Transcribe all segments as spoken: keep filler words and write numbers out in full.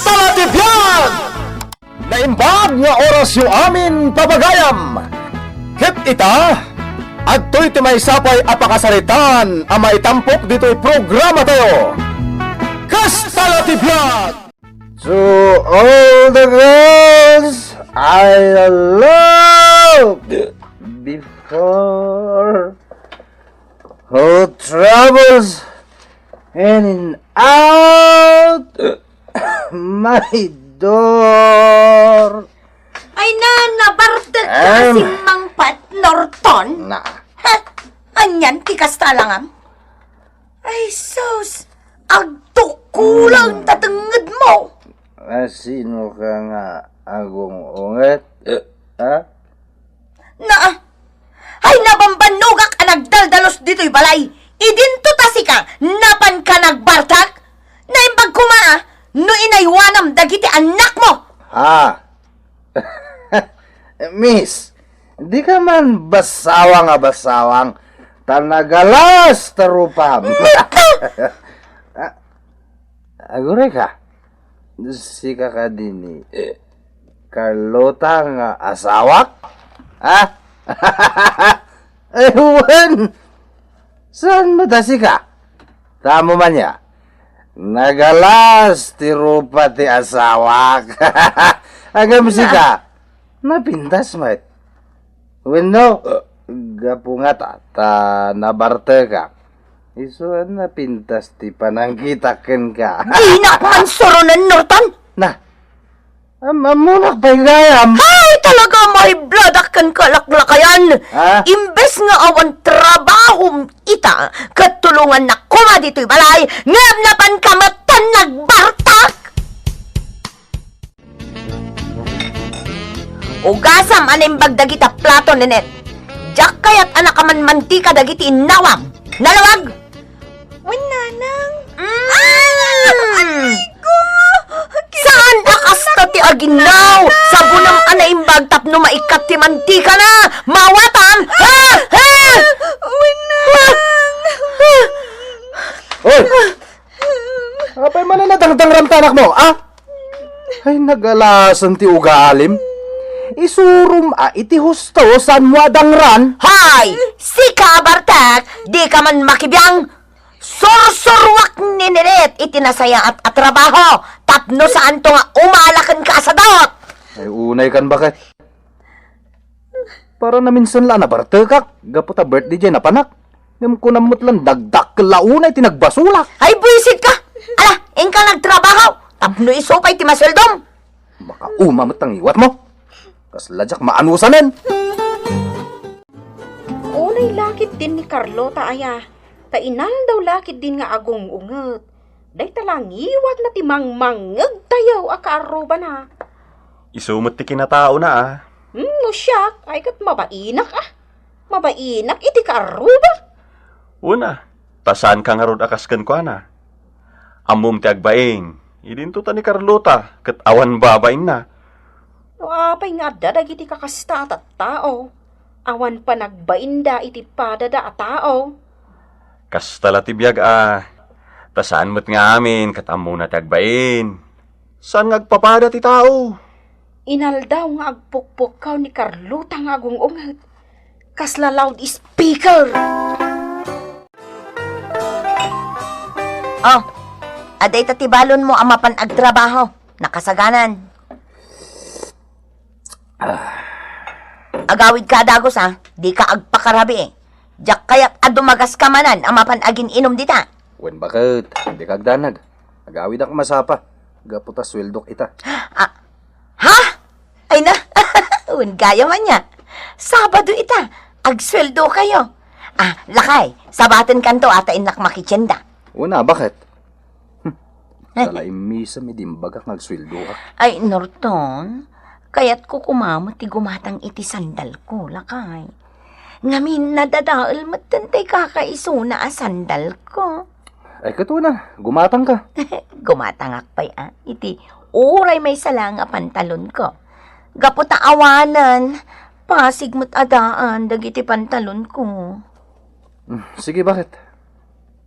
Kasta la ti biag! Naimbag nga orasyo amin, pagayam! Ket ita, adtoy ti maysa pay a pakasaritaan a maitampok ditoy programatayo. Kasta la ti biag! To all the girls I loved before, who troubles in and out my door. Ay na, nabartek ka, Em. Simmang Pat Norton. Na. Ha? Anian ti kasta langam? Ay, sus! Agtukulang ta tengnged mo! Asino ka nga agung-unget? Ha? Na, ay, nabambannogak a nagdaldalus ditoy balay. Idinto ta sika, napan ka nagbartak? Naimbag koma a, no inaywanam dagiti annakmo. Ha? Miss, di ka man basawang a basawang, ta nagalas ti rupam. Aguray ka? Sika kadi ni, eh, Carlota nga asawak? Ha? Ay, wen! Saan mo ta sika? Tamo man ya. Nagalas ti rupa ti asawak. Agam sika, napintas met. Wenno, gapu nga ta, ta nabartekak. Isu a napintas ti panangkitak kenka. Dinak man suronen, Norton! Na, am-, ammonak pay gayam. Ay, talaga, mahibladak ken kalaklakayan. Ha? Imbes nga awan trabahom ita, ket tulongannak koma ditoy balay, ngem napan ka met nagbartak! Ugasam a naimbag dagita plato, Nenet. Diak kayat a nakamanmantika dagiti innawam. Nalawag! Wen, nanang. Mm. Ay, aray ko! Saan a kasta ti aginnaw? Nanang! Sabonam a naimbag tapno maikkat ti mantikana. Mawatam! Ha? Ha? Wen, nanang. Oy! Apay man a nadangdangramta, anakmo, a? Ay, nagalasen ti ugalim. Isurom a iti husto, saanmo a dangran? Hay! Sika, bartek! Dika man makibiang! Sursuruak ni Nenet iti nasayaat a trabaho tapno saanto nga umala kenka a sadut! Ay, unay kan, baket. Para naminsan la a nabartekak, gapu ta birthday diay napanak. Ngem kunam met la a dakdakkel la unay ti nagbasolak. Ay, buisit ka! Ala, inka nagtrabaho, tapno isu pay ti masueldom. Makauma met ti ngiwatmo. Kasla diak maanusanen. Unay la ketdin ni Carlota aya, ta inaldaw la ketdin nga agung-unget. Dayta la ngiwatna ti mangmangngegtayo a kaarrubana. Isu met ti kinataona, a. Hmm, no siak, ay ket mabainak, a. Mabainak iti kaarruba. Una, ta saanka ngarud a kas kenkuana. Ammom ti agbain, idinto ta ni Carlota ket awan babainna. No apay nga adda dagiti kakasta a tattao, awan panagbainda iti padada a tao? Kasta la ti biag a, ta saan met nga amin ket ammona ti agbain. Saan nga agpapada ti tao? Inaldaw nga agpukpukkaw ni Carlota nga agung-unget. Kasla loudspeaker. Oh, adda ita ti balonmo a mapan agtrabaho. Nakasaganan. Agawidka a dagus, a. Dika agpakarabii. Diak kayat a dumagaska manen a mapan agin-inum dita. Wen baket, dika agdanag. Agawidak masapa. Gapu ta sueldok ita. Ah, ha? Ay na, wen gayam ania. Sabado ita, agsueldokayo. Ah, lakay, sabatenkanto a ta innak makitienda. Wen a, baket? Hmm. Talaimmisem idi imbagak nga agsueldokak. Ay, Norton, kayatko koma met ti gumatang iti sandalko, lakay. Ngamin, nadadael metten tay kakaisuna a sandalko. Ay, ket wen a, gumatangka. Gumatangak pay, a, iti uray maysa la nga pantalonko. Gapu ta awanen, pasig met a daan dagiti pantalonko. Hmm, sige, baket?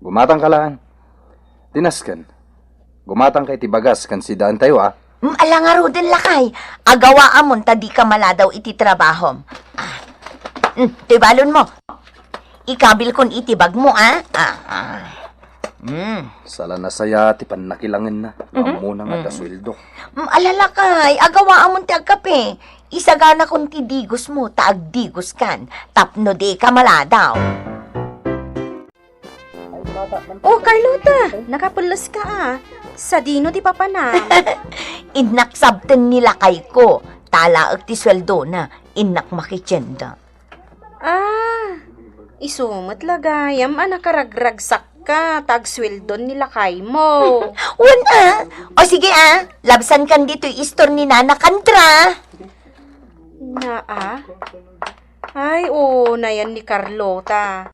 Gumatangka laeng. Ti nasken, Gumatangka iti bagas ken sidaentayo, a. Mm, ala ngaruden, lakay. Agawaamon ta dika maladaw iti trabahom. Ah. Mm, toy balonmo. Ikabilkon iti bagmo, a. Ah, ah. Mm. Sala a saya ti pannakilangenna. Mhm. Ammona nga adda sueldo. Mm, ala, lakay. Agawaamon ti agkape. Isaganakon ti digosmo, ta agdigoskan. Tapno dika maladaw. O, Carlota, nakapulloska a. Sadino ti papanam? Innak sabten ni lakayko. Talaek ti sueldona. Innak makitienda. Ah, isu met la gayam a nakaragragsakka ta agsueldon ni lakaymo. Wen a. O sige a, labsankan ditoy istor ni Nana Kantra. Naa? Ay, o, nayan ni Carlota.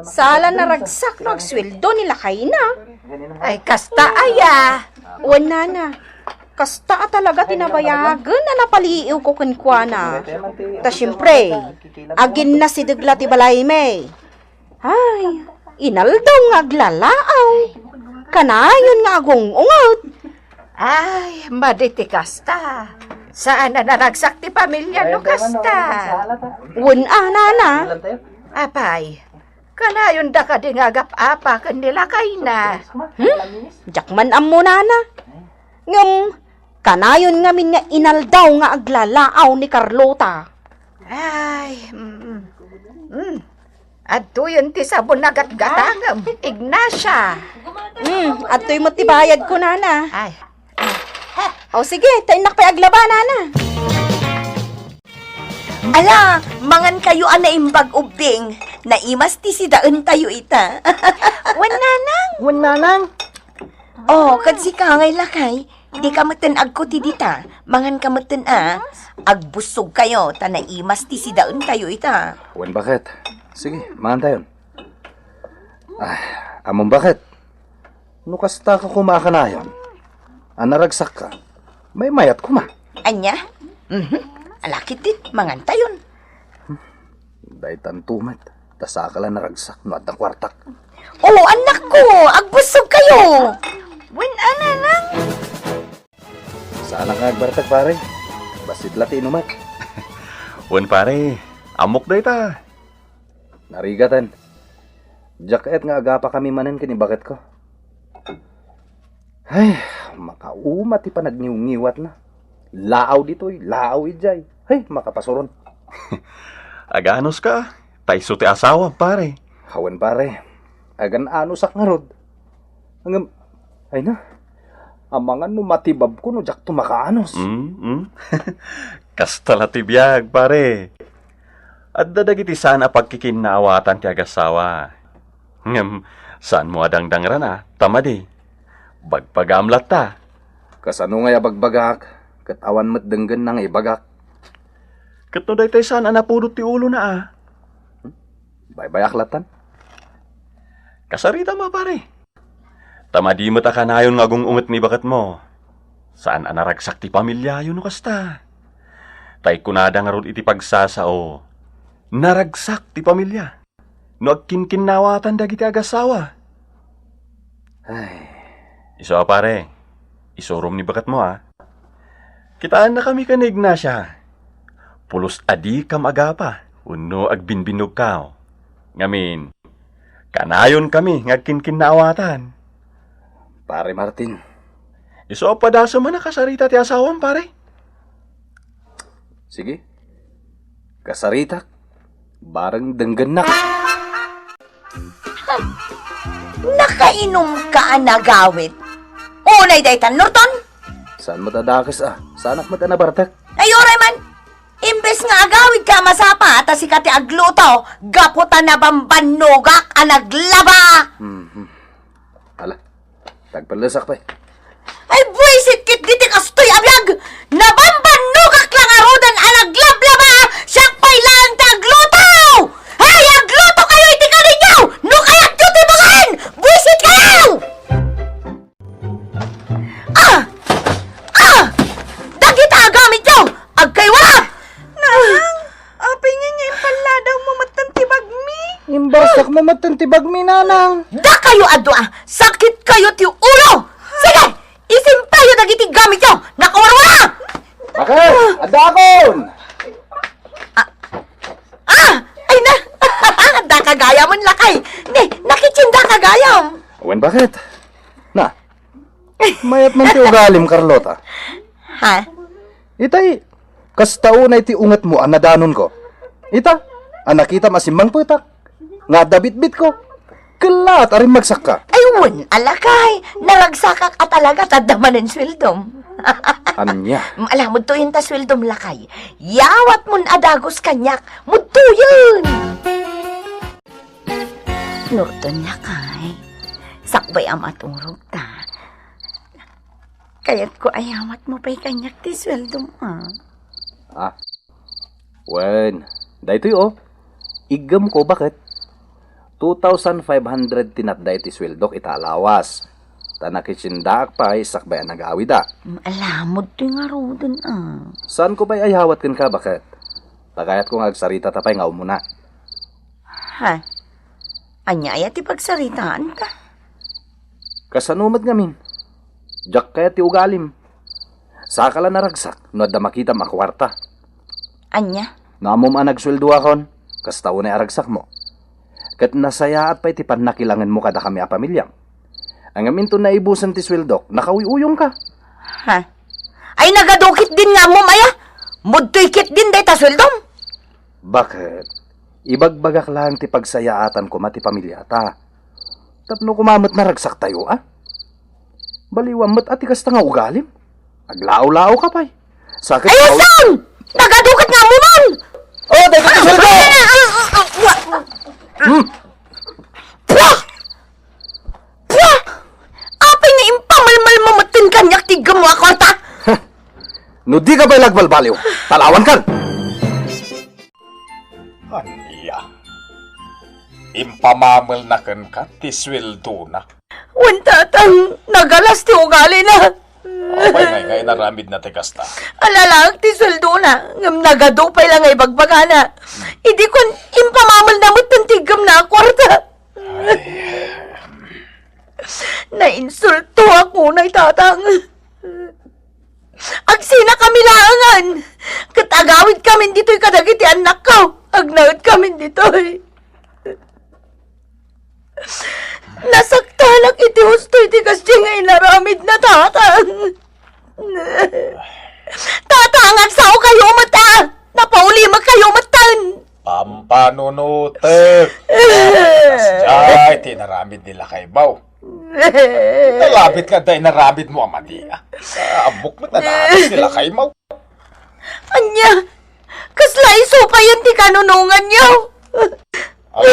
Sala naragsak no agsueldo ni lakayna. Ay, kasta aya. Wen nana, kasta a talaga ti nabayagen a napaliiwko kenkuana. Ta siempre, aginnasideg la ti balaymi. Ay, inaldaw nga aglalaaw. Kanayon nga agung-unget. Ay, madi ti kasta. Saan a naragsak ti pamilya no kasta? Wen a, nana. Apay, kanayon da kadi nga agap-apa ken ni lakayna? Hmm? Diak man ammo, nana. Ngem, kanayon ngamin nga inaldaw nga aglalaaw ni Carlota. Ay, mm, mm. Adtoyen ti sabon a gatgatangem, Ignacia. Hmm, adtoy met ti bayadko, nana. Ay. O sige, ta innak pay aglaba, nana. Ala, mangankayo a naimbag ubbing. Naimas ti sidaentayo ita. Wen nanang. Wen nanang. O, ket sika ngay, lakay. Dika metten agkuti dita. Manganka metten a. Agbussogkayo ta naimas ti sidaentayo ita. Wen, baket. Sige, mangantayon. Ay, ammom, baket. No kastaka koma a kanayon a naragsakka, maymayat koma. Ania? Mhm. Ala ketdin, mangantayon. Daytanto met, ta saka la naragsak no adda kuartak. O, annakko, agbussogkayo. Wen a, nanang. Saanak nga agbartek, pare. Bassit la ti inumak. Wen, pare, ammok dayta. Narigaten. Diak et nga agapakami manen ken ni baketko. Ay, makauma ti panagniwngiwatna. Laaw ditoy, laaw idiay. Ay, makapasuron. Aganuska, ta isu ti asawam, pare. Awan, pare. Agan-anusak ngarud. Ngem, ay na, amangan no matibabko no diakto makaanus. Mm, mm. Kasta la ti biag, pare. Adda dagiti saan a pagkikinnaawatan ti agasawa. Ngem, saanmo a dangdangran a, ta madi. Bagbagam latta. Kasano ngay a bagbagak, ket awan met denggenna nga ibagak? Ket no daytoy saan a napudot ti ulona a? Hmm? Baybayak lattan? Kasaritam a, pare. Ta madi met a kanayon nga agung-unget ni baketmo. Saan a naragsak ti pamiliayo no kasta. Ta ikunada ngarud iti pagsasao, naragsak ti pamilia no agkinkinnawatan dagiti agasawa. Ay. Isu a, pare, isurom ni baketmo a. Kitaennakami ken ni Ignacia. Pulos a dikam agapa wenno agbinbinnogka. Ngamin, kanayonkami nga agkinkinnaawatan. Pare Martin. Isu a padasem a nakasarita ti asawam, pare. Sige. Kasaritak. Bareng denggennak. Nakainumka a nagawid. Unay daytan, Norton? Saan met a dakes a? Saanak met a nabartek? Ay, uray man. Imbes nga agawidka a masapa, ta sika ti agluto, gapu ta nabambannogak a naglaba. Mhm. Ala, tagpellesak pay. Ay, buisit ketdi ti kastoy a biag! Nabambannogak la ngaruden a naglablaba, siak pay laeng ti agluto! Ay, aglutokayo iti kaninyo! No kayatyo ti bagaan! Buisit kayo! Ah! Ah! Dagita agamityo! Agkaywalam! Nanang, apay nga nga impalladawmo metten ti bagmi? Imbarsakmo metten ti bagmi, nanang. Dakayo a dua, sakitkayo ti ulo! Sige, Dagiti gamityo, nakawarwara! Bakit? Adda akon! Ah! Ay na! Adda ka gayam, lakay! Ne, nakitsinda ka gayam! Wen, bakit? Na, mayat man ti ugalim, Carlota. Ha? Itay, kasta unay ti ungetmo a nadanonko. Ita, a nakitam a simmangpetak, nga adda bitbitko. Kellaat a rimmagsakka. Ay, wen, a lakay, naragsakak a talaga ta adda manen sueldom. Ania? Ala, mudtoyen ta sueldom, lakay. Yawatmon a dagus kaniak, mudtoyen! Nurton, lakay, sakbay a maturog ta, kayatko a yawatmo pay kaniak ti sueldom, a. Ah. Wen, daytoy, o. Iggemko, bakit? Two thousand five hundred ti natda iti sueldok ita a lawas. Ta nakitsindaak pay sakbay a nag-awida. Ala, mudtoy ngaruden, a. Saanko pay a yawat kenka, bakit? Ta kayatko nga agsaritata pay nga umuna. Ha? Ania aya ti pagsaritaanta? Kasano met ngamin? Diak kayat ti ugalim. Saka la naragsak no adda makitam a kuarta. Ania? No ammom a nagsueldoakon, kasta unay a ragsakmo. Ket nasayaat pay ti pannakilangenmo kadakami a pamiliam. Ngem inton naibusen ti sueldok, nakauyuyongka. Ha? Ay, nagadu ketdin nga ammom aya? Mudtoy ketdin dayta sueldom? Bakit? Ibagbagak laeng ti pagsayaatan koma ti pamiliata. Tapno koma met naragsaktayo, a? Baliwan met a ti kasta nga ugalim. Aglao-lao ka pay. Sakit. Ay, asan? Nagadu ket nga ammom! Oh, dayta ti sueldo! Ah, ah, ah, ah, wa- Hmm. Pah! Pah! Apay nga impamalmalmo metten kaniak ti iggemmo a kuarta? No dika pay nagbalbaliw, talawankan! Ania? Impamamilna kenka ti sueldona? Wen, tatang, nagalas ti ugalina. Apay ngay nga inaramidna ti kasta? Alalaek ti sueldona, ngem nagadu pay la nga ibagbagana. Idi kun, impamamilna metten ti iggemna a kuarta. Ay. Nainsultoak unay, tatang. Agsinakami laengen, ket agawidkamin ditoy kadagiti annakko. Agnaedkamin ditoy. Nasaktanak iti husto iti kasdi nga inaramidna, tatang. Tatang, agsaokayo met, a! Napaulimekkayo metten! Pampanunotek! Kasdiay ti inaramid ni lakaymo. Nalabit nga adda inaramidmo a madi, a. Ammok met a naaras ni lakaymo. Ania? Kasla isu payen ti kanunonganyo? Ay,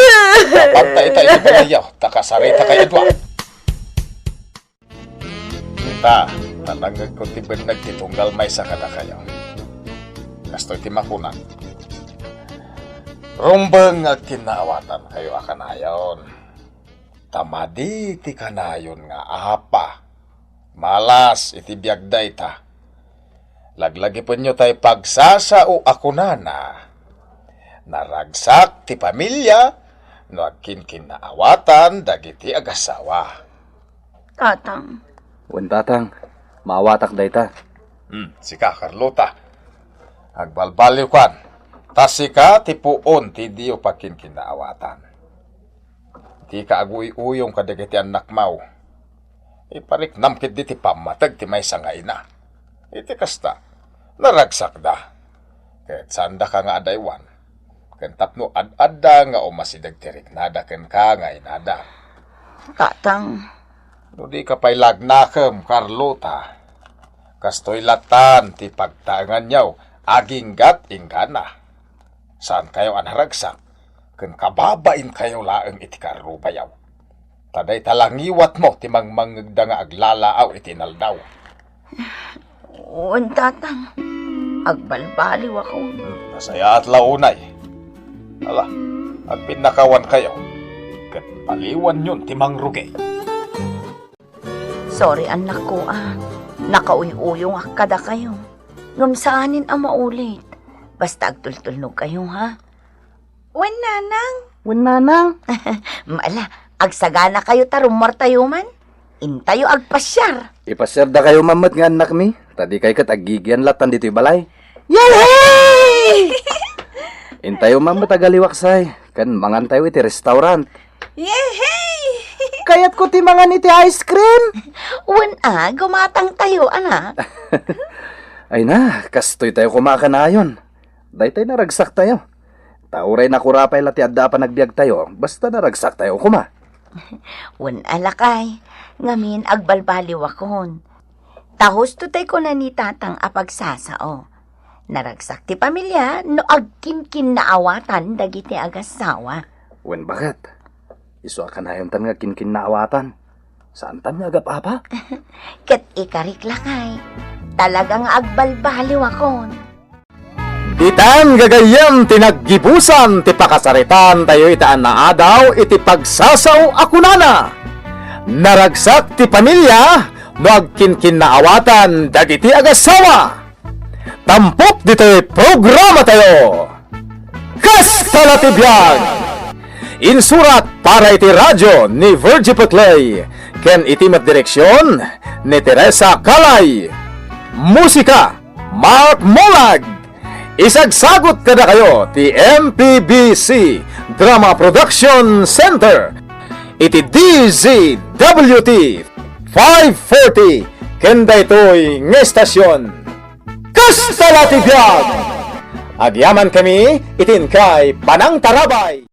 napanta ita iti balay, a. Ta kasarita kay Edward. Ita, nanangngegko ti benneg ti tunggal maysa kadakayo. Kastoy ti makunak, rumbeng nga agkinnaawatankayo a kanayon. Ta madi ti kanayon nga apa, malas iti biag dayta. Laglagipenyo tay pagsasao a kunana, naragsak ti pamilia no agkinkinnaawatan dagiti agasawa. Tatang. Wen, tatang, maawatak dayta. Hmm, sika, Carlota. Agbalbaliwkan, ta sika ti puon ti diyo pagkinkinnaawatan. Dika aguy-uyong kadagiti annakmo. Ipariknam ketdi ti pammateg ti maysa nga ina. Iti kasta, naragsakda. Ket saandaka nga adaywan. Ken tapno ad-adda nga umasideg ti riknada kenka nga inada. Tatang. No dika pay lagnakem, Carlota, kastoy latan ti pagtaenganyo aginggat inggana. Saankayo a naragsak, ken kababainkayo laeng iti karrubayo. Ta dayta la ngiwatmo ti mangmangngegda nga aglalaaw iti inaldaw. Wen, tatang. Agbalbaliwakon. Hmm, nasayaat la unay. Ala, agpinnakawankayo, ket baliwanyon ti mangrugi. Sorry, annakko, a. Nakauy-uyongak kadakayo. Ngem saanen a maulit. Basta agtultulnogkayo, ha? Wen, nanang. Wen, nanang. Ala, agsaganakayo ta rummuartayo man. Intayo agpasiar. Ipasiardakayo man met nga annakmi, ta dikay ket aggigian lattan ditoy balay. Yehey! Intayo man met agaliwaksay, ken mangantayo iti restaurant. Yehey! Kayatko ti mangan iti ice cream. Wen a, gumatangtayo, anak. Ay na, kastoy tayo koma a kanayon. Daytay naragsak tayo. Ta uray nakura pay la ti adda a panagbiag tayo, basta naragsak tayo koma. Wen a, lakay, ngamin agbalbaliwakon. Ta husto tay kuna ni Tatang a pagsasao. Naragsak ti pamilia no agkinkinnaawatan dagiti agassawa. Wen baket, isu a kanayontan nga agkinkinnaawatan. Saantan nga agap-apa? Ket ikarik, lakay, talaga nga agbalbaliwakon. Ditan gagayyem ti naggibusan ti pakasaritaan tayo ita a naadaw iti pagsasao a kunana, naragsak ti pamilia no agkinkinnaawatan dagiti agassawa. Tampok ditoy programa tayo. Kasta la ti biag! Insurat para iti radio ni Virgie Peclay ken iti met direksion ni Teresa Calay. Musika, Mark Molag. Isagsagut kadakayo ti M P B C Drama Production Center iti D Z W T five forty ken daytoy nga estasion. Kasta la ti biag! Agyamankami iti inkay panangtarabay.